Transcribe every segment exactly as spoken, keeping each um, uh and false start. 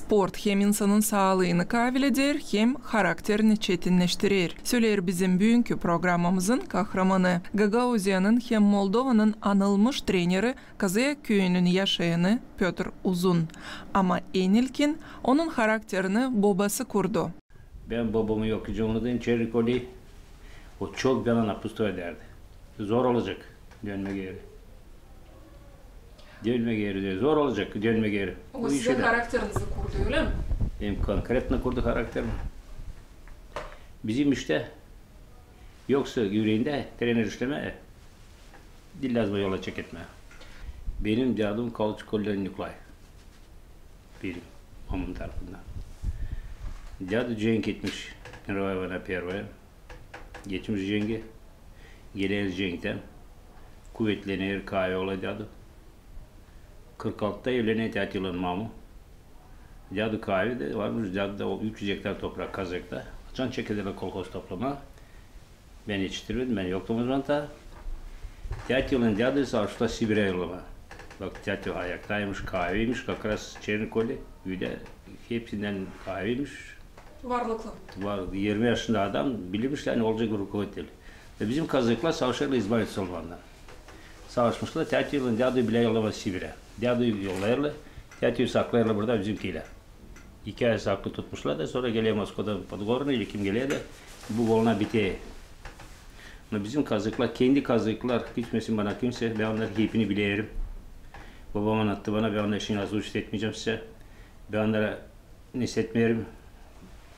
Sport hem insanın saalıını kaavileder, hem harakterini çetinneştirer, söleer bizim büünkü programamızın kahramanı, Gagauziyanın hem Moldovanın anılmış treneri, Kazıyak küüyünün yaşayanı Pötr Uzun. Ama en ilkin onun harakterini bobası kurdu. Bän bobamı yok nicä unudêrım, Çernikoli. O çok bana napustu edärdi. Zor olacek dönmää geeri. Dönmää geeri, deer. Zor olacek dönmää geeri. O sizä harakterinizi kurdu, ölä mi? Benim konkretno kurdu harakterimi. Bizim iştä yoksa üreendä trener işlemää, diil lääzım yola çeketmää. Benim dädum Kolçakollän Nikolay. Benim mamam tarafından. Dädu cenk etmiş Mirovaya vayna pervaya. Geçmiş cengi. Geler cenktän. Kuvetlener, kaavi olêr dädu. Kırk altıda evlener täätilän mamu. Dädu kaavi dä varmış, dädu da o üç üz ektar toprak Kazakta. Açan çekederlär kolhoz toplamaa. Bän etiştirmedim, bän yoktum o zaman taa. Täätilän dädu savaştılar Sibirä yollamaa. Bak, tääti ayaktaymış, kaaviymiş, kakraz Çernikoli, üüdä hepsindän kaaviymiş. Varlıklı. Var, irmi yaşında adam, bilirmiş, ani olacek bir rukovoditelь. Da bizim kazaklar savaşêrlar izbavitsä olmandan. Savaşmışlar, täätilän dädu bilä yollamaa Sibirä. Dädu yollêêrlar, tääti saklayêrlar burada bizimkilär. İki ay saklı tutmuşlar da, sora geler Moskvadan Podgornıy ili kim geler dä, bu volna biter. Ama bizim kazaklar, kendi kazaklar, küsmesin bana kimsä, bän onnarı hepini bilerim. Bobam annattı bana, bän onnarı şindi ozvuçit etmeyecäm sizä. Bän onnarı ne istämeerim,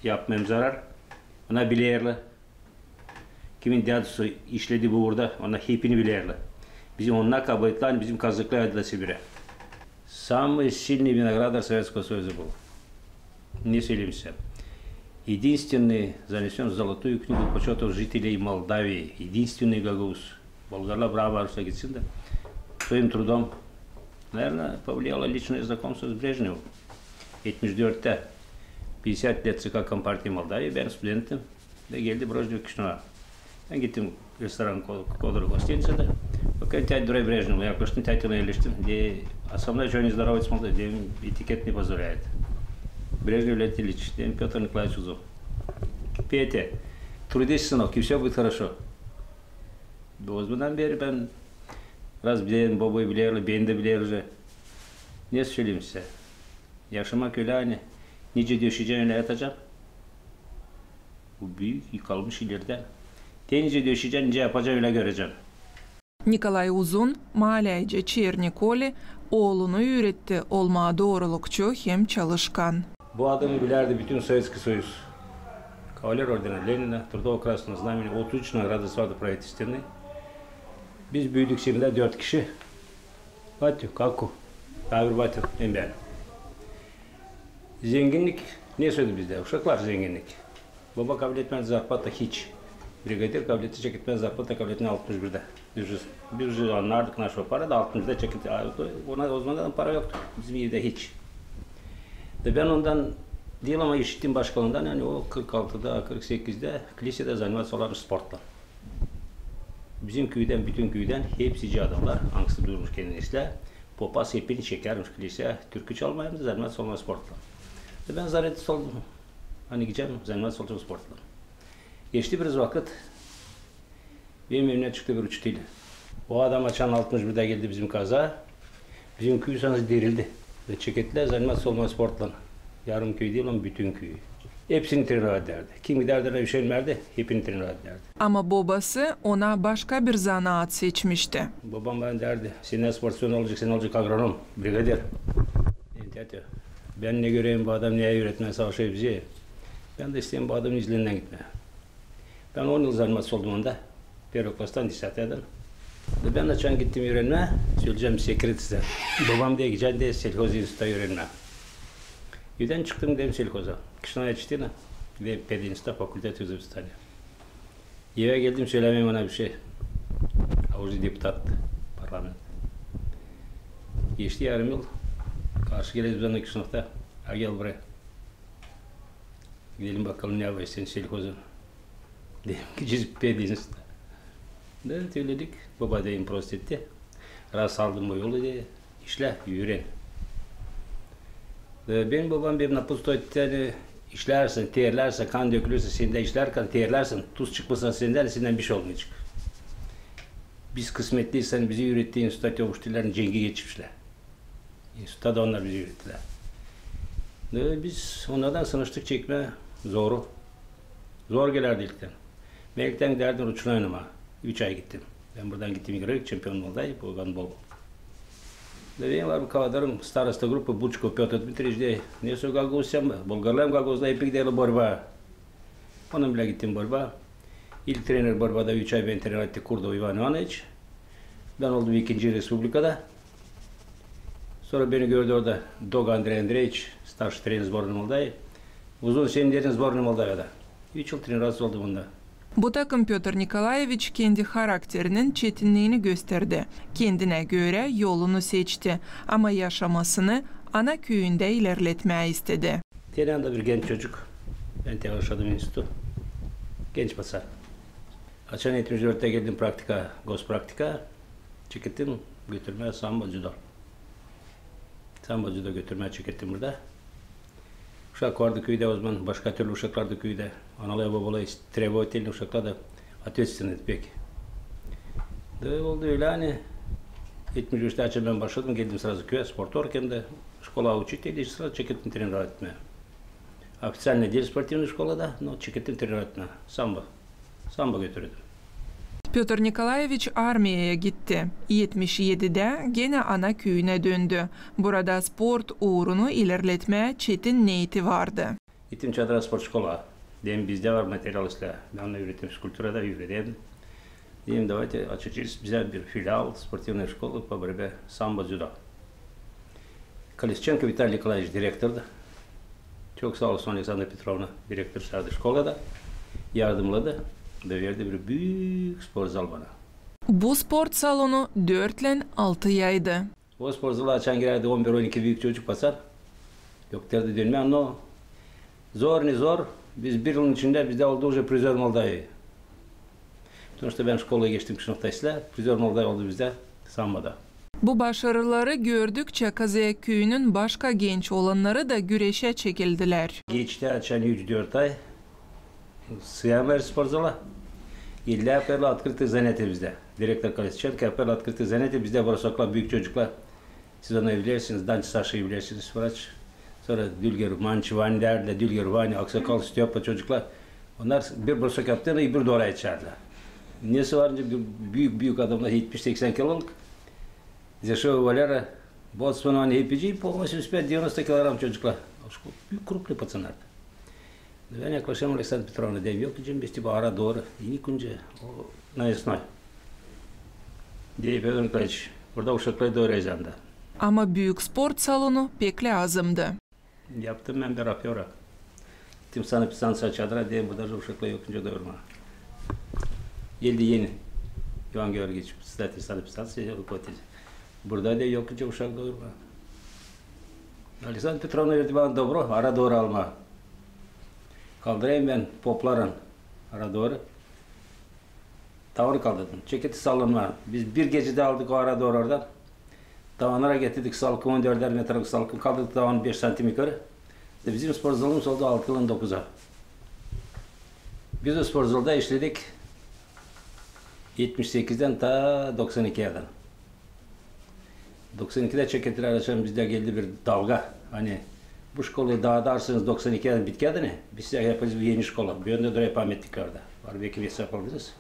yapmayım zarar. Onnar bilerlär. Kimin dädusu işledi bu uurda, onnar hepini bilerlär. Bizim onnar kabaatlan, bizim kazaklar aydılar Sibirä. Самый сильный виноградарь Советского Союза был. Ne söleyim sizä. Единственный занесён в золотую книгу почёта жителей Молдавии. Единственный гагауз. Bolgarlar bırakmamışlar gitsin dä. Своим трудом. Наверное, повлияло личное знакомство с Брежневым. Etmiş dörttä. Пятьдесят лет ЦК Компартии Молдавии, bän studentim. Da geldi Brejnev Kişinövä. Bän gittim restoran Ko-, Kodorov gostinicada. Bakêrım, tääti durêr Brejnevlän. Yaklaştım, täätilän elleştim. Deer, а со мной чё не здороваться, mol, deer, dedim, этикет не позволяет. Брежнев Леонид Ильич, dedim, Пётр Николаевич Узун. Петя, трудись, сынок, и всё будет хорошо. Ozamandan beeri bän biraz bilerim, bobayı bilerim, beni dä bilerlär. Ne söleyim sizä? Yaşamak ölä, ani nicä döşeycän, ölä yatacaan. Bu büük yıkılmış illerdän. Te nicä döşeycän, nicä yapacaan, ölä görecän. Nikolay Uzun, maalääcä Çernikoli, oolunu üüretti olmaa doorulukçu hem çalışkan. Bu adamı bilärdi bütün Советский Союз. Кавалер ордена Ленина, Трудового Красного Знамени, otuz üç nagradası vardı правительственный. Biz büüdük seninä dört kişi. Batyu, kaku, taa bir batyu, hem bän. Zenginnik ne soydu bizdä? Uşaklar zenginnik. Boba kabletmärdi zarplata hiç. Brigader kabletti, çeketmärdi zarplata, kabletmärdi altmış birdä. Biz, biz annardık naşo para da altmış birdä çeketmärdi. Ona, ozamandan para yoktu bizim evdä hiç. Da bän ondan diil, ama işittim başkalarından, ani o kırk altıda, kırk sekizdä Klisedä заниматься olêrmış sportlan. Bizim küüdän, bütün küüdän hepsicii adamnar, angısı duyurmuş kendini islää, popaz hepini çekärmiş Klisedä, türkü çalmaya hem dä заниматься olmaa sportlan. Da bän zaredi soldum, ani gidecäm, заниматься olacam sportlan. Geçti biraz vakıt, benim önümä çıktı bir uçutil. O adam açan altmış birdä geldi bizim Kazaa, bizim küü sanki dirildi. Da çekettilär заниматься olmaa sportlan. Yarım küü diil, ama bütün küü. Hepsini trenirä edärdi. Kim gidärdi, üşenmärdi, hepini trenirä edärdi. Ama bobası ona başka bir zanaat seçmişti. Bobam bana deyärdi, sendän sportsmen olacek, sän olacek agronom, brigader. Dedim, tääti, bän ne görerim, bu adam ne üüretmää savaşêr bizä. Bän dä isteerim bu adamın izlerinden gitmää. Bän on yıl заниматься oldum onda. Первый klastan, десятойдан. Da bän açan gittim üürenmää, söleyecäm sekret sizä. Bobam deer, gidecän, deer, selhoz instituta üürenmää. Evdän çıktım, dedim, selhoza. Kişinövaya четыре, dedim, pedinstituta, факультет узописания. Evä geldim, sölämeerim ona bir şey. A уже депутат parlament. Geçti yarım yıl. Karşı geler bizä Kişinövda. A gel buraya. Gidelim bakalım, ne yapêrsın selhozun. Dedim, gidecez pedinstituta. Da söleydik. Boba deyim, prost etti. Раз aldın bu yolu, deer, işlä, üüren. E, benim babam beni напутствовать etti, ani işlärsin, terlärsin, kan dökülürse sendän, işlärkän terlärsin, tuz çıkmasa sendän, sendän bişey olmayacek. Biz kısmetliysän, bizi üüretti institutta, o ştillerin cengi geçirmişlär. İnstitutta da onnar bizi üürettilär. E, biz onnardan sınıştık çekmää zoru. Zor gelärdi ilktän. Bän ilktän gidärdim ruçnay oynamaa. Üç ay gittim. Bän buradan gittim igrayı, çempion Moldavii по гандболу. Da benim var bir kavadarım, староста группы Бучков Pötr Dmitriç, deyni, neysä gagauz, bulgarlar gagauzlar epey giderlär borbaa. Onunnan bilä gittim borbaa. İlk trener borbada üç ay beni trenirovat etti Kurdov İvan İvanoviç. Bän oldum ikinci respublikada. Sora beni gördü orada Dog Andrey Andreeviç, старший тренер сборной Молдавии. Uzun, sän, dedi, сборной Молдавии da. Üç yıl trenirovat oldum onda. Bu takım Pötr Nikolaeviç kendi harakterinin çetinniini gösterdi. Kendinä görä yolunu seçti, ama yaşamasını ana küüyündä ilerletmää istedi. Tän anda bir genç çocuk. Bän tek başladım institutu. Genç paţan. Açan etmiş dörttä geldim praktikaa, госпрактикаа, çekettim götürmää самбо, дзюдо. Самбо, дзюдо götürmää çekettim burada. Uşak vardı küüdä, o zaman başka türlü uşaklardı küüdä. Analar, bobalar требовательный, uşaklar da ответственный pek. Da oldu ölä, ani etmiş üçtä açan bän başladım, geldim сразу küüyä, спорторг hem dä, школа учитель, и сразу çekettim trenirovat etmää. Официально diil спортивный школа da, но çekettim trenirovat etmää. Самбо. Самбо götürürdüm. Pötr Nikolaeviç armiyaya gitti. Etmiş edidä genä ana küüyünä döndü. Burada sport uurunu ilerletmää çetin neeti vardı. Gittim Çadıra sport şkolaa. Dedim, bizdä var material islää. Bän onu üüreterim, физкультурада üürederim. Dedim, давайте açacez bizä bir филиал спортивной школы по борьбе самбо, дзюдо. Колесниченко Виталий Николаевич direktordu. Çok saa olsun Aleksandra Petrovna, direktor, şadı şkolada yardımladı da verdi bir büük sportzal bana. Bu sport salonu dörtlän altı yaydı. O sportzala açan girärdi on bir, on iki büük çocuk basar. Yok derdi dönmää, но zor ne zor, biz bir yılın içindä bizdä oldu уже призёр Молдавии. Потому что bän şkolaya geçtim kışınıkta islää, призёр Молдавии oldu bizdä samboda. Bu başarıları gördükçä Kazıyak küüyünün başka genç oolannarı da güreşä çekildilär. Geçti açan üç-dört ay, sıyamêêr sportzala. Geldilär, yapêrlar открытые занятия bizdä. Direktor Kolesniçenko yapêr открытые занятия bizdä, бросокlar, büük çocuklar. Siz onu bilersiniz, Danç Saşayı bilersiniz, vraç. Sora Dülger Manç Vani därlär, Dülger Vani, aksakal Steppa, çocuklar. Onnar bir бросок yaptı, bir dooru açardılar. Nesi var, bir büük, büük adamnar, etmiş-seksän kiloluk. Zeşev Valera, Botsman Vani, hepsi полностью успеют, девяносто килограмм çocuklar. Büük крупный пацаннарdı. Bän yaklaşêrım Aleksandra Petrovnaya, deerim, yok nicä, biz te ara dooru, i nikunca, o, на весну. Deer, Pötr Nikolaeviç, burada uşakları doyuracez anda. Ama büük sport salonu pek lääzımdı. Yaptım bän bir afera. Gittim sanepistaniţa Çadıra, deerim, burada uşakları yok nicä doyurmaa. Geldi eni İvan Georgiç, председатель санэпидстанции, rukovoditelj. Burada, deer, yok nicä uşak doyurmaa. Aleksandra Petrovna verdi bana dobro ara dooru almaa. Kaldırêrım bän poplarlan ara dooru. Tavanı kaldırdım. Çeketti sallanmaa. Biz bir gecedä aldık o ara dooru oradan. Tavannara getirdik salkım, on dördär metrelük salkım. Kaldırdık tavanı beş santim yukarı. Da bizim sportzalımız oldu altıdan dokuza. Biz o sportzalda işledik etmiş sekizdän ta doksan ikiyädän. Doksan ikidä çekettilär, açan bizdä geldi bir dalga. Ani bu şkolayı daadêrsınız doksan ikiyädän bitkiyädän, ani biz sizä yapacez bir eni şkola. Bir önde durêr pamätnik orada. Var, bekim esap aldınız.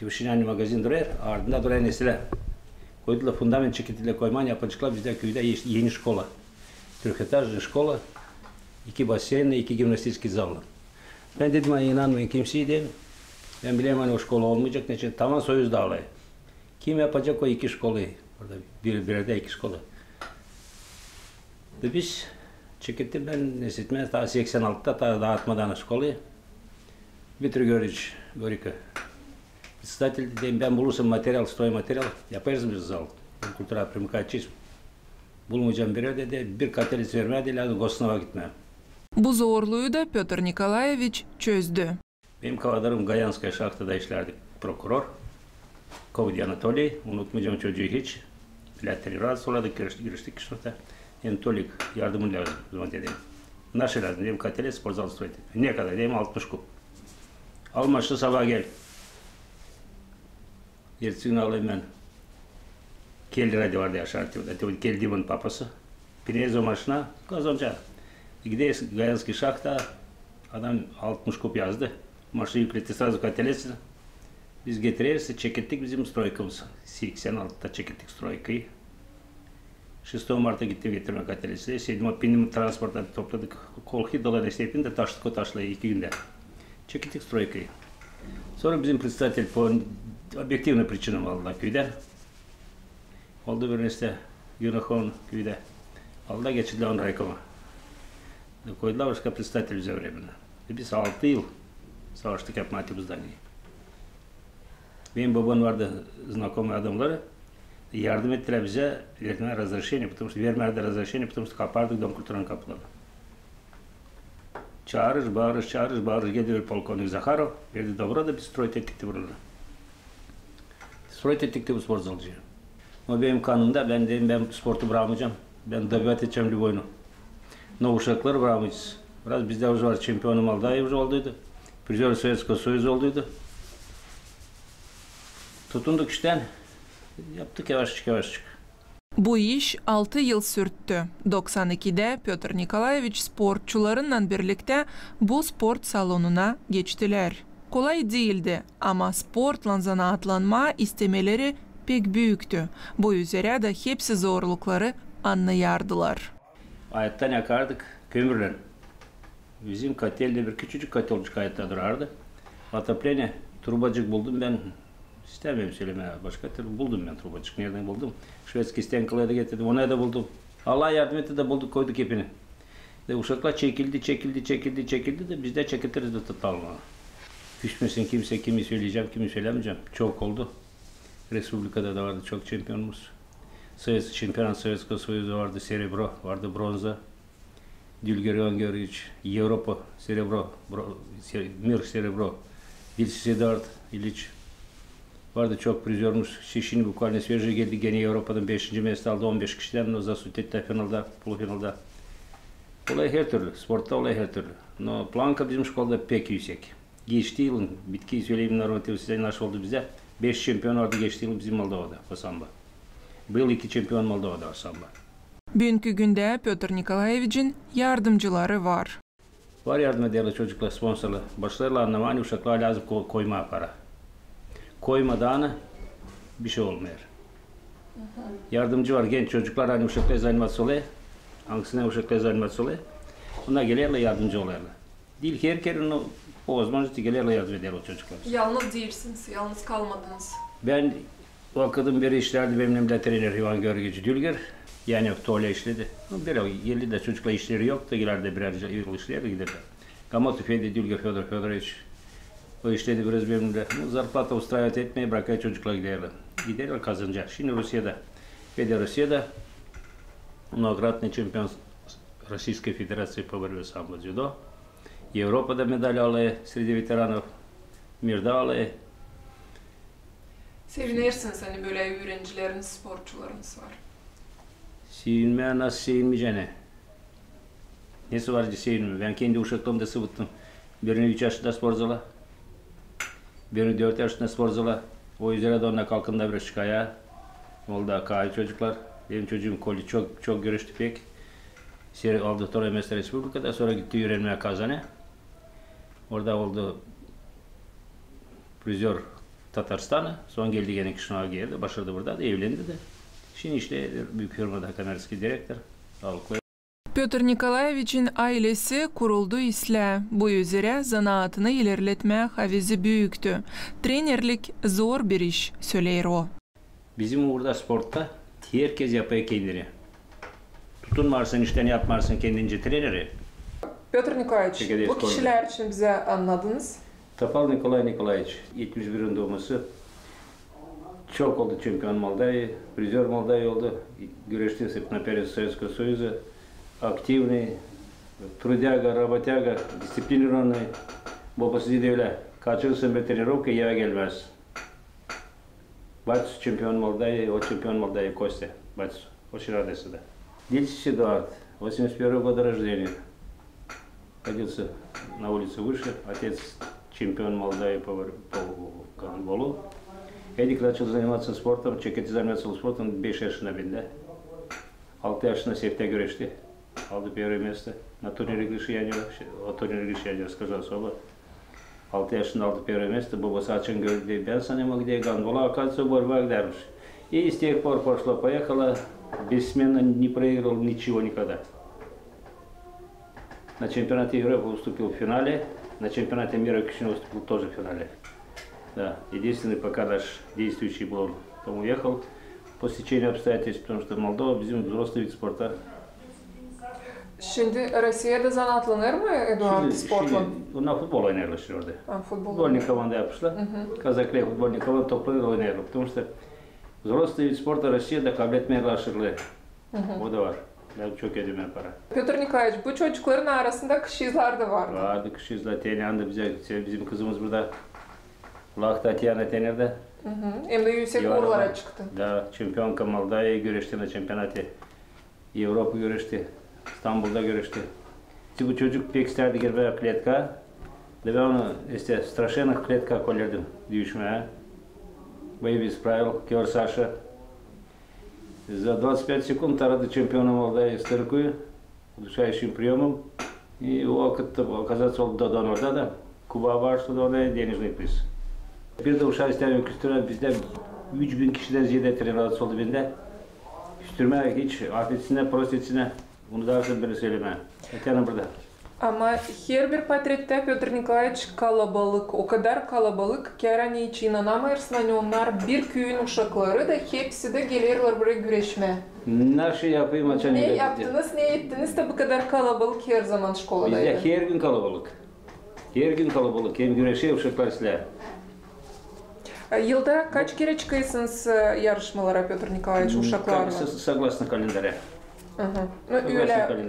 Tevşinani magazin durêr, ardında durêr nesilä. Koydular fundament, çekettilär koymaa, ani yapaceklar bizdä küüdä eni şkola. Трёхэтажный şkola, iki baseynlän, iki gimnastiçeskiy zallan. Bän dedim, ani inanmayın kimseyä, dedim. Bän bilerim, ani o şkola olmayacek, neçin tavan soyuz daalêr. Kim yapacek o iki şkolayı? Burada bir, bir erdä iki şkola. Da biz çekettim bän nesetmää, ta seksän altıda, ta daatmadan şkolayı. Dmitriy Georgiç Goriko, председатель, deerim, bän bulursam material, стройматериал, yapêrız bir zal. Физкультура примыкать edecez. Bulmayacam bir erdä, deer, bir katel iç vermää, deer, lääzım Gosnova gitmää. Bu zorluyu da Pötr Nikolaeviç çözdü. Benim kavadarım Gayanskaya şahtada işlärdi prokuror. Kovdi Anatoliy, unutmayacam çocuu hiç. Bilä trenirovаться, sora da giriştik, giriştik kışınıkta. Hem tolik yardımın lääzım, zaman dedim. Naşey lääzım, dedim, kotelets, sportzal stroit. Ne kadar, dedim, altmış kub. Al maşını, sabaa gel. Ertesi gün alayım bän. Keldi, vardı Yaşar Teodor, Teodor Keldimin papası. Bineriz o maşına, kazanca. Gideriz Gayanskaya şahta, adam altmış kub yazdı. Maşını yükletti srazu koteletsin. Biz getireriz, çekettik bizim stroykamız. Seksän altıda çekettik stroykayı. Шестого марта gittim getirmää koteletsi. Седьмого, bindim transporta, topladık. Kolhi dolanêr, hepsini dä taşıdık o taşları iki gündä. Çekettik stroykayı. Sora bizim председатель по объективным причинам aldılar küüdän. Oldu bir nesä günahon küüdä. Aldılar, geçirdilär onu raykoma. Koydular başka председатель bizä временно. E, biz altı yıl savaştık yapmaa это здание. Benim babamın vardı знакомый adamnarı, yardım ettilär bizä, verdilär разрешение, потому что vermärdi разрешение, потому что kapardık Dom kulturanın kapılarını. Çaarış, baarış, çaarış, baarış, geldi bir polkovnik Zaharov, verdi dobro da biz stroit ettik dä buraları. Stroit ettik dä bu sportzalcıyı. Ama benim kanımda, bän dedim, bän sportu brakmayacam, bän добивать edecäm любой. No uşakları brakmayacez. Biraz bizdä uje var, çempionı Moldavia uje olduydu. Prizör Sovetskogo Soyuza olduydu. Tutunduk iştän, yaptık yavaşçık, yavaşçık. Bu iş altı yıl sürttü. Doksan ikidä Pötr Nikolaeviç sportçularınnan birliktä bu sport salonuna geçtilär. Kolay diildi, ama sportlan zanaatlanmaa istemeleri pek büüktü. Bu üzerä dä hepsi zorlukları annayardılar. Ayaktan yakardık kömürlän. Bizim koteldä bir küçücük kotelcik ayakta durardı. Отопление, trubacık buldum bän. İstämeerim sölemää başka türlü. Buldum bän trubacık. Neredän buldum? Şvedskiy stenkaları getirdim. Onu da buldum. Allah yardım etti dä bulduk, koyduk epini. Da uşaklar çekildi, çekildi, çekildi, çekildi dä biz dä çeketeriz dä tutalım. Küsmesin kimsey, kimi söleyecäm, kimi sölämeyecäm. Çok oldu. Respublikada da vardı çok çempionumuz. Sovet, çempionat Sovetskogo Soyuza vardı, serebro, vardı bronza. Dülger İvan Georgiç, Evropa, serebro, bro-, se-, мир, serebro, Vilsiz Eduard İliç. Vardı çok prizörümüz. Şindi bukvalno sveji geldi, genä Evropadan beşinci mesto aldı, on beş kişidän, no zasut etti finalda, polufinalda. Olêr her türlü, sportta olêr her türlü. No planka bizim şkolada pek üüsek. Geçti yılın, bitki söleyim, Normativ Sezon naşey oldu bizä. Beş çempion vardı geçti yıl bizim Moldovada po sambo. Bu yıl iki çempion Moldovada var sambo. Büünkü gündä Pötr Nikolaeviçin yardımcıları var. Var yardım ederlär çocuklar, sponsorlar. Başlêêrlar annamaa, ani uşaklara lääzım ko-, koymaa para. Koymadan bişey olmêêr. Yardımcı var, genç çocuklar, ani uşaklar заниматься olêr. Angısına uşaklar заниматься olêr. Onnar gelerlär, yardımcı olêrlar. Diil her kerä, no po возможности gelerlär, yardım ederlär o çocuklara. Yalnız diilsiniz, yalnız kalmadınız. Bän okudum, biri işlärdi benimnän trener İvan Georgiç Dülger. Yani Tolä işledi. No, bölä geldi dä, çocuklar işleri yoktu, gelerlär birär yıl işleyerlär, giderlär. Gamatu Fedya Dülger, Födor Födoroviç. O işledi biraz benimnän. No, zarplata устраивать etmeer, brakêr, çocuklar giderlär. Giderlär kazanacaa. Şindi Rusiyada. Fedya Rusiyada. Многократный чемпион Российской Федерации по борьбе самбо, дзюдо. Evropada medal alêr среди ветеранов, мирдä alêr. Sevinersiniz, ani bölä üürencileriniz, sportçularınız var. Sevinmää, nasıl sevinmeycännä? Nesi var ki sevinmää? Bän kendi uşaklarımı da sıvıttım. Birini üç yaşında sportzala, birini dört yaşında sportzala. O üzerä dä onnar kalkındı biraz çıkaya. Oldu, kaayı çocuklar. Benim çocuum Kolä çok, çok güreşti pek. Seri-, aldı второе место республикада, sora gitti üürenmää Kazanä. Orada oldu призёр Tatarstana, sora geldi genä Kişinövä, geldi, başardı burada da, evlendi dä. Şindi işleer büük firmada, kommertskiy direktor, saalıklı. Pötr Nikolaeviçin aylesi kuruldu islää. Bu üzerä zanaatını ilerletmää havezi büüktü. Trenerlik zor bir iş, söleer o. Bizim uurda sportta herkez yapêr kendini. Tutunmarsın iştän, yapmarsın kendincä treneri. Pötr Nikolaeviç, bu kişilär için bizä annadınız. Topal Nikolay Nikolaeviç, etmiş birin duuması. Çok oldu çempion Moldavii, prizör Moldavii oldu. Güreşti na первенстве Советского Союза. Aktivnıy, трудяга, работяга, дисциплинированный. Bobası deydi ölä: kaçırırsan bir trenirovka, evä gelmäz. Batsız çempion Moldavii, o çempion Moldavii Kostya Batsız. O şiradesi dä. Дельсич Эдуард, восемьдесят первого года рождения. Родился на улице Выше. Отец чемпион Молдавии по вор-, по гандболу. Эдик начал заниматься спортом, çeketti заниматься спортом beş yaşında bendä. Altı yaşında Seftä güreşti. Aldı первое место на турнире Гриши Янева. О турнире Гриши Янева скажу особо. Altı yaşında aldı первое место. Babası açan gördü, dedi, ben sana могу, dedi, гандбола, оказывается, борьба gidermiş. И с тех пор пошло-поехало. Бессменно не проигрывал ничего никогда. На чемпионате Европы выступил в финале, на чемпионате мира в Кишиневе выступил тоже в финале. Да, единственный пока наш действующий был, он потом уехал по стечению обстоятельств, потому что Молдова bizim взрослый вид спорта. Şindi Rusiyada zanaatlanêr mı Eduard sportlan? Şindi, şindi onnar futbol oynêêrlar şindi orada. Ha, futbol. Futbolnıy komanda yapmışlar. Kazaklar futbolnıy komanda toplanêr, oynêêrlar. Потому что взрослый вид спорта Rusiyada kabletmeerlär aşırılıı. O da var. Bän çok ödemää para. Pötr Nikolaeviç, bu çocukların arasında kızızlar da var. Vardı kızızlar. Teni anda bizä, bizim kızımız burada. Lah Tatyana tener dä. Hem dä üüsek uurlara çıktı. Da, çempionka Moldavii, güreşti na çempionate Evropı, güreşti. İstanbulda güreşti. Şimdi bu çocuk pek istärdi girmää kletka. Da bän onu, işte, straşenno kletka kolärdim düüşmää. Выйди из правил, кивер Саша. За двадцать пять секунд тартты чемпиона Молдавии старикую удушающим приёмом. И o vakıtta, оказаться, oldu da donorda da. Kuba var, что da ona денежный приз. Bir dä uşaa isteerim küstürmää, bizdä üç bin kişidän ziyade trenirovаться oldu bendä. Küstürmää hiç, afetsinä, prost etsinä. Bunu da sän bana sölemää. Tatyana burada. Ama herbir portrettä Pötr Nikolaeviç kalabalık, o kadar kalabalık, ki ani hiç inanamêêrsın, ani onnar bir küüyün uşakları da hepsi dä gelerlär buraya güreşmää. Nasıl yapayım, açan... Ne yaptınız, ne ettiniz dä bu kadar kalabalık her zaman şkolada? Bizdä her gün kalabalık. Her gün kalabalık, hem güreşer uşaklar islää. Yılda kaç kerä çıkêrsınız yarışmalara, Pötr Nikolaeviç, uşaklarlan? Согласно календаря. Aha.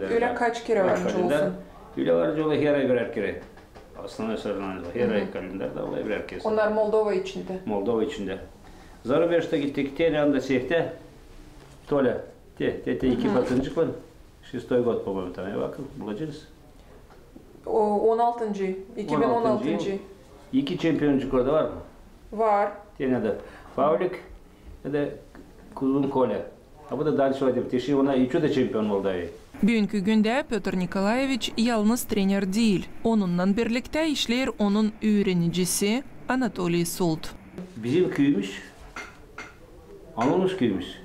Ölä kaç kerä var nicä olsun? Ölä var nicä olsun, her ay birär kerä. Основной соревнование, her ay kalendarda var birär kerä. Onnar Moldova içindä? Moldova içindä. Зарубежта gittik, te anda Seftä. Tolä, te, te, te iki patıncıklan. Шестой год, по-моему, там, я bakın, bulacez. O, on altıncı, iki bin on altıncı. İki çempioncuk orada var mı? Var. Te ne dä Pavlik, ne dä kuzum Kolä. A bu da Dançova, te şindi ona üçü dä çempion Moldavii. Büünkü gündä Pötr Nikolaeviç yalnız trener diil. Onunnan birliktä işleer onun üürenicisi Anatoliy Sult. Bizim küüyümüz, anılmış küüyümüz.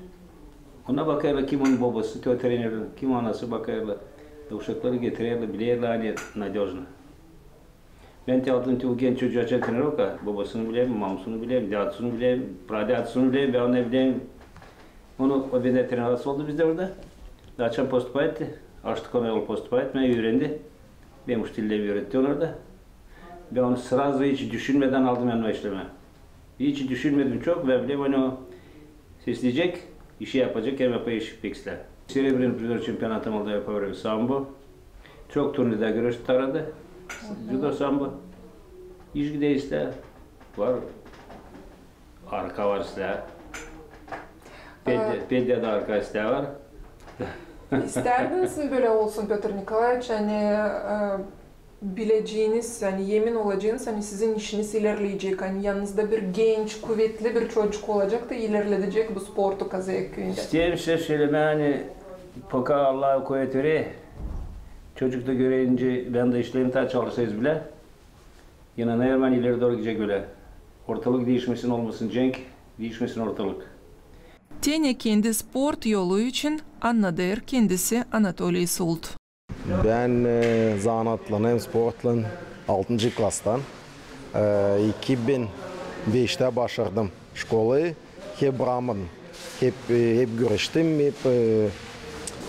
Ona bakêrlar, kim onun bobası, te o trenerin, kim anası, bakêrlar. Da uşakları getirerlär, bilerlär, ani надёжно. Bän te aldım, te o genç çocuu açan trenirovka, bobasını bilerim, mamusunu bilerim, dädusunu bilerim, pradädusunu bilerim, bän onu bilerim. Onu, o bendä trenirovаться oldu bizdä orada. Da açan поступать etti, açtık ona yol, поступать etmää, üürendi. Benim uçtillerimi üüretti ona orada. Bän onu сразу hiç düşünmedän aldım yanıma işlemää. Hiç düşünmedim çok, bän bilerim, ani o sesleyecek, işi yapacek, hem yapêr işi pek islää. Серебряный призёр чемпионата Молдавии по борьбе самбо. Çok turnirlerdä güreşti, taradı. Дзюдо, самбо. İş gider islää. Var. Arka var islää. Pelde, peldä dä arka islää var. İstärdiniz mi bölä olsun, Pötr Nikolaeviç, ani, e, bileceniz, ani emin olaceniz, ani sizin işiniz ilerleyecek, ani yanınızda bir genç, kuvetli bir çocuk olacek da ilerledecek bu sportu Kazayak küüyündä? İsteerim sizä sölemää, ani пока Allah kuvet verer, çocuk da görüncä, bän dä işleerim, taa çalışêrız bilä. İnanêrım, ani ileri dooru gidecek bölä. Ortalık diişmesin, olmasın cenk, diişmesin ortalık. Te ne kendi sport yolu için annadêr kendisi Anatoliy Sult. Bän, e, zanaatlanêrım sportlan altıncı klastan. E, iki bin beştä başardım şkolayı. Hep brakmadım. Hep, e, hep güreştim, hep, e,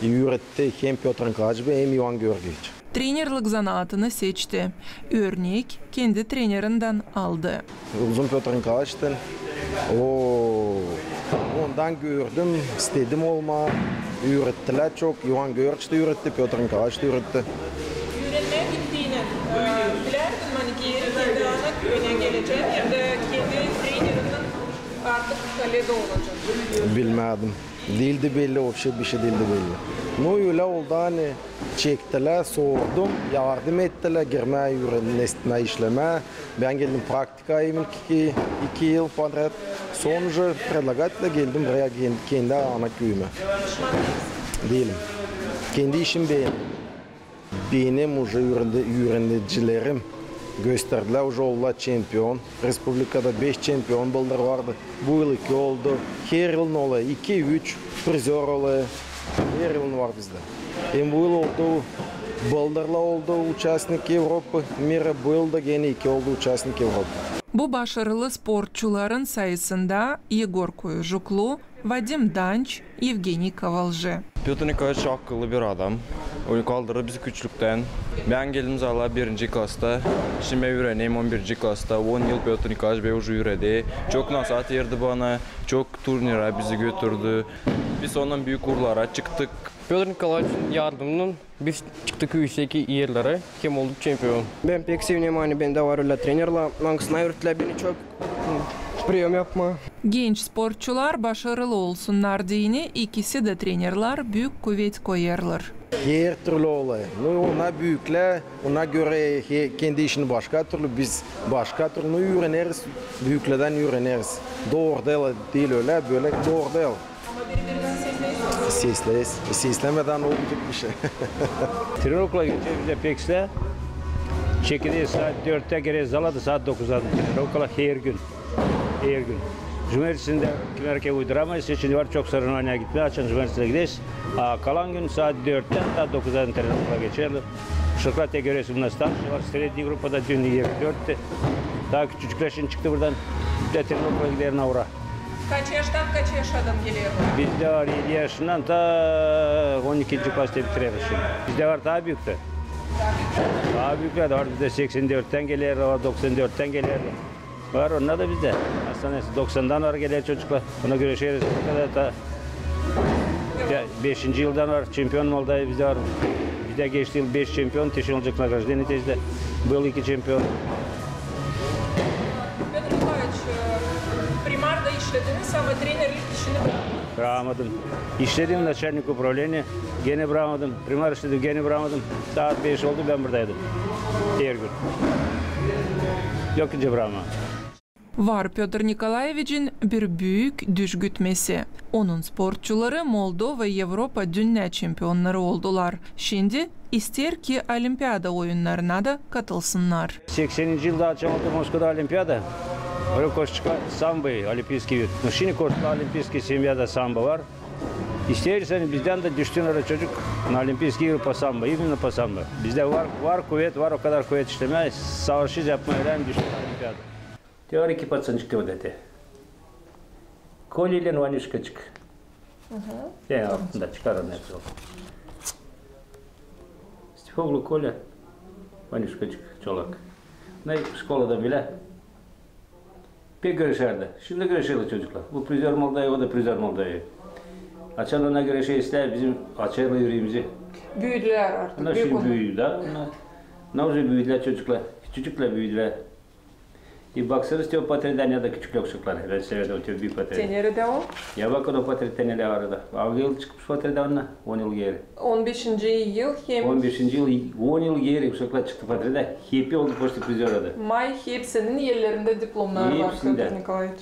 üüretti hem Pötr Nikolaeviç, hem İvan Georgiyeviç. Trenerlik zanaatını seçti. Örnek kendi trenerindän aldı. Uzun Pötr Nikolaeviçtän, o, ondan gördüm, istedim olmaa. Üürettilär çok. İvan Georgiyeviç tä üüretti, Pötr Nikolaeviç tä üüretti. Üürenmää bittiynän, e, bilärdin, ani geeri kendi ana küüyünä gelecän, hem dä kendi trenerinnän artık Bilmädin. Diildi belli, вообще bişey diildi belli. Nu, ölä oldu, ani çektilär, sordum, yardım ettilär girmää üüren-, etmää, işlemää. Bän geldim praktikaya ilk iki, iki yıl podrad. Sonucu предлагать ettilär, geldim buraya, ken-, kendi ana küüyümä. Diilim. Kendi işimi beendim. Benim уже üüreni-, üürenicilerim gösterdilär, уже oldular çempion. Respublikada beş çempion bıldır vardı. Bu yıl iki oldu. Her yılın olêr iki, üç prizör olêr. Her yılın var bizdä. Hem bu yıl oldu, bıldırlar oldu участник Европы, mira, bu yıl da genä iki oldu участник Европы. Bu başarılı sportçuların sayısında Egor Koyujuklu, Vadim Danç, Evgeniy Kovalje. Pötr Nikolaeviç akıllı bir adam. O kaldırdı bizi küçüklüktän. Bän geldim zala birinci klasta. Şindi bän üürenerim on birinci klasta. On yıl Pötr Nikolaeviç beni уже üüredi. Çok nasaat verdi bana. Çok turnirä bizi götürdü. Biz onunnan büük uurlara çıktık. Pötr Nikolaeviçin yardımınnan biz çıktık üüsek erlerä hem olduk çempion. Bän pek sevinerim, ani bendä var ölä trenerlär, angısına üürettilär beni çok priyom yapmaa. Genç sportçular başarılı olsunnar deyni ikisi dä trenerlär büük kuvet koyêrlar. Her türlü olêr. Nu, onnar büüklär, ona görä he-, kendi işini başka türlü, biz başka türlü. Nu, üüreneriz, büüklerdän üüreneriz. Dooru diil, diil ölä, bölä dooru diil. Ama biri-birini sesleyseniz. Sesleyiz. Seslemedän olmayacek bişey. Trenirovkalara geçeriz biz dä pek islää. Çekileriz saat dörttä, gireriz zala da saat dokuzda trenirovkalara her gün. Her gün. Cumertesini dä kimär ki uyduramêêrız, için var çok sorunlanıya gitmää, açan cumertesini gideriz. A kalan gün saat dörttän saat dokuzda trenirovkalara geçeriz. Uşaklar te görersin, bunda starşıy var, sredney gruppada düün yirmi dörttü. Taa küçücüklär şindi çıktı buradan. Bir dä trenirovkalara gider na ura. Kaç yaştan kaç yaşa adam geler? Bizdä var edi yaşından ta on ikinci klassı bitireriz şindi. Bizdä var taa büüklär. Taa büüklär dä var. Bizdä seksen dörttän geler, var doksan dörttän geler. Var, onnar da bizdä. Aslında doksandan var geler çocuklar. Ona görä şeer ta beşinci yıldan var. Çempion Moldavii bizdä var. Bizdä geçti yıl beş çempion, te şindi olacek nagraždeniye tez dä. Был iki çempion. Pötr Nikolaeviç, e, primarda işlediniz, ama trenerlik işini brakmadınız. Brakmadım. İşledim naçalnik upravleniya, genä brakmadım. Primar işledim, genä brakmadım. Saat beş oldu, bän buradaydım. Her gün. Yok nicä brakmaa. Var Pötr Nikolaeviçin bir büük düzgütmesi. Onun sportçuları Moldova, Evropa, dünnä çempionnarı oldular. Şindi isteer, ki Olimpiada oyunnarına da katılsınnar. Sekseninci yılda açan oldu Moskvada Olimpiada. Oraya koştuklar samboyu, olimpiyskiy vid. No şindi koştuklar olimpiyskiy semyada sambo var. İsteer, ani bizdän dä düşsün oraya çocuk na olimpiyskiy igri po sambo, imenno po sambo. Bizdä var, var kuvet, var o kadar kuvet işlemää, savaşêrız yapmaa, ölä düşsün olimpiada. Te var iki patsançık te orada te. Kolä ile Vanuşkaçık. Hı hı. Te altında çıkar onu hepsi. Stefoglu Kolä, Vanuşkaçık, çolak. Ne, şkolada bilä. Pek görüşärdi. Şindi görüşerlär çocuklar. Bu prizör Moldavii, o da prizör Moldavii. Açan ona görä şey islää, bizim açêrlar üreemizi. Büüdülär artık. Onnar büük şindi oldu. Büüdü da. Onnar, onnar уже büüdülär çocuklar. Küçücüklär büüdülär. E, baksana, te o potreda, ne da küçük uşaklar. Bän severim te büük potreda. Te neredä o? Ya bak, o da potreda, neredä var orada. Algı yıl çıkmış potreda onnar, on yıl geeri. On beşinci yıl hem... On beşinci yıl, on yıl geeri uşaklar çıktı potreda. Hepi oldu почти prizör orada. May hepsinin ellerindä diplomnar var, Pötr Nikolaeviç.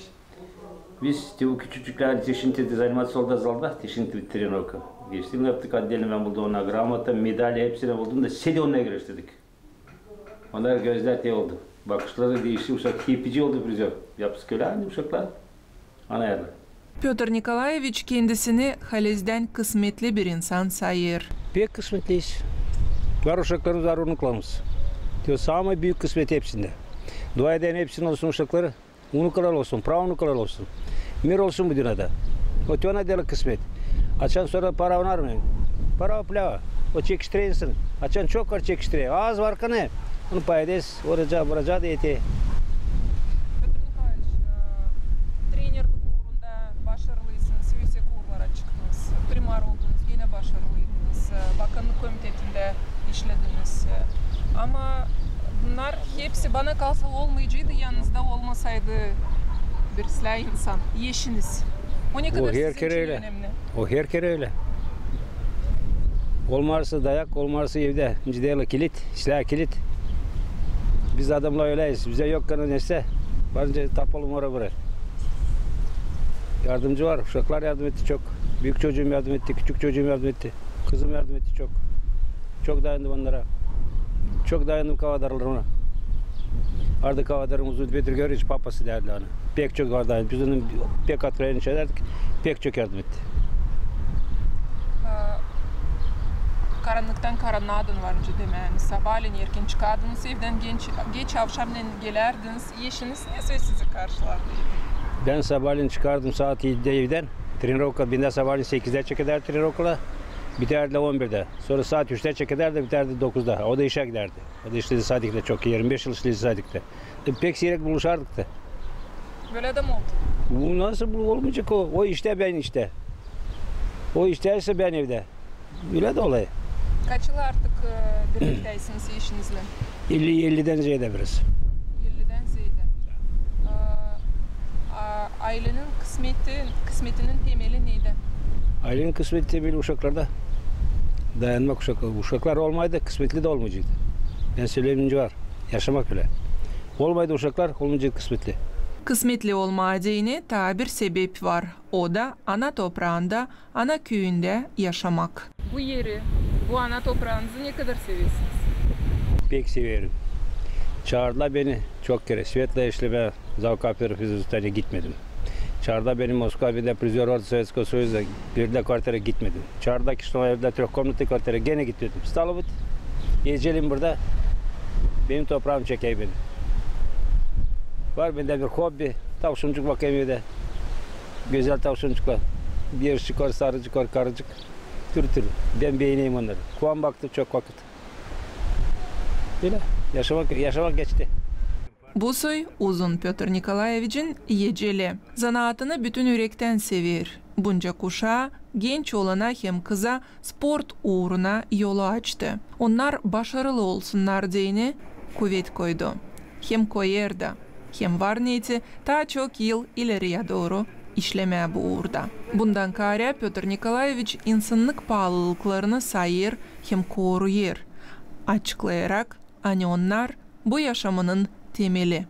Biz te bu küçücüklär, te şindi te заниматься oldu zalda, te şindi te trenirovka. Geçti yıl yaptık отдельно, bän buldum ona gramota, medal, hepsini buldum da, sedi onnar görüştürdük. Onnar gözlär te oldu. Bakışları diişti, uşak hepicii oldu prizör. Yapısı kölä aynı uşaklar. Anêêrlar. Pötr Nikolaeviç kendisini halizdän kısmetli bir insan sayêr. Pek kısmetliyiz. Var uşaklarımız, var unuklarımız. Te o samıy büük kısmet hepsindä. Dua ederim, hepsinin olsun uşakları. Unukalar olsun, pravunukalar olsun. Mir olsun bu dünnedä. O te ona deli kısmet. Açan sora para onarmêêr. Para o pläva. O çekiştirä insan. Açan çok var, çekiştirä. Az var ka ne, onu payederiz, oraca, buraca da eter. Pötr Nikolaeviç, e, trenerlik uurunda başarılıysınız, üüsek uurlara çıktınız, primar oldunuz, genä başarılıydınız, e, bakannık komitetindä işlediniz. E, ama bunnar hepsi, bana kalsa, olmayaceydı, yanınızda olmasaydı Bir islää insan, eşiniz. O ne kadar sizin için önemli? O herkerä ölä. Olmarsa dayak, olmarsa evdä. Nicä deerlär, kilit, islää kilit. Biz adamnar öläyız. Bizä yok kanı nesä. Varınca tapalım ora-bura. Yardımcı var. Uşaklar yardım etti çok. Büük çocuum yardım etti, küçük çocuum yardım etti. Kızım yardım etti çok. Çok dayandım onnara. Çok dayandım kavadarlarıma. Vardı kavadarımız Petr Georgiç, papası deerlär ona. Pek çok var dayandı. Biz onu pek откровенно sölärdäk, pek çok yardım etti. Ee, karannıktan karanaa adın var nicä demää. Yani sabaalän erken çıkardınız evdän, genç, geç avşamnän gelärdiniz. Eşiniz nesä sizi karşılardı evdä? Bän sabaalän çıkardım saat edidä evdän. Trenirovka, bendä sabaalän sekizdä çekerdärdi trenirovkalar. Bitärdi on birdä. Sora saat üçtä çekerdärdi, bitärdi dokuzda. O da işä gidärdi. O da işledi sadiktä çok, irmi beş yıl işledi sadiktä. E, pek siirek buluşardık da. Bölä dä mi oldu? Bu nasıl bu olmayacak o? O iştä, bän iştä. O iştäysä, bän evdä. Ölä dä olêr. Kaç yıl artık, e, birliktäysiniz eşiniznän? Elli, ellidän zeedä biraz. Ellidän zeedä. E, a, aylenin kısmeti, kısmetinin temeli neydi? Aylenin kısmeti temeli uşaklarda. Dayanmak uşaklar. Uşaklar olmaydı, kısmetli dä olmayaceydı. Bän söleerim, nicä var. Yaşamak ölä. Olmaydı uşaklar, olmayaceydı kısmetli. Kısmetli olmaa deyni taa bir sebep var. O da ana topraanda, ana küüyündä yaşamak. Bu eri, bu ana topraanızı ne kadar seversiniz? Pek severim. Çaardılar beni çok kerä Svetlayı işlemää, завкафедру физвоспитания, gitmedim. Çaardılar beni Moskvaya, bendä призёр ордена Советского Союза, verdilär kvartira, gitmedim. Çaardılar Kişinövaya, verdilär trёхкомнатный kvartira, genä gitmedim. Стало быть, eceli burda, benim topraam çeker beni. Var bendä bir hobi, tavşancık bakêrım evdä. Gözäl tavşancıklar. Bir çıkar, sarıcık var, karıcık. Türlü-türlü. Bän beenerim onnarı. Kuvan baktı çok vakıt. Bölä yaşamak, yaşamak geçti. Bu soy uzun Pötr Nikolaeviçin eceli. Zanaatını bütün ürektän sever. Bunca kuşaa, genç oolana hem kıza sport uuruna yolu açtı. Onnar başarılı olsunnar deyni kuvet koydu. Hem koyêr da. Hem var neeti taa çok yıl ileriyä dooru işlemää bu uurda. Bundan kaarä Pötr Nikolaeviç insannık paalılıklarını sayêr hem koruyêr, açıklayarak, ani onnar bu yaşamının temeli.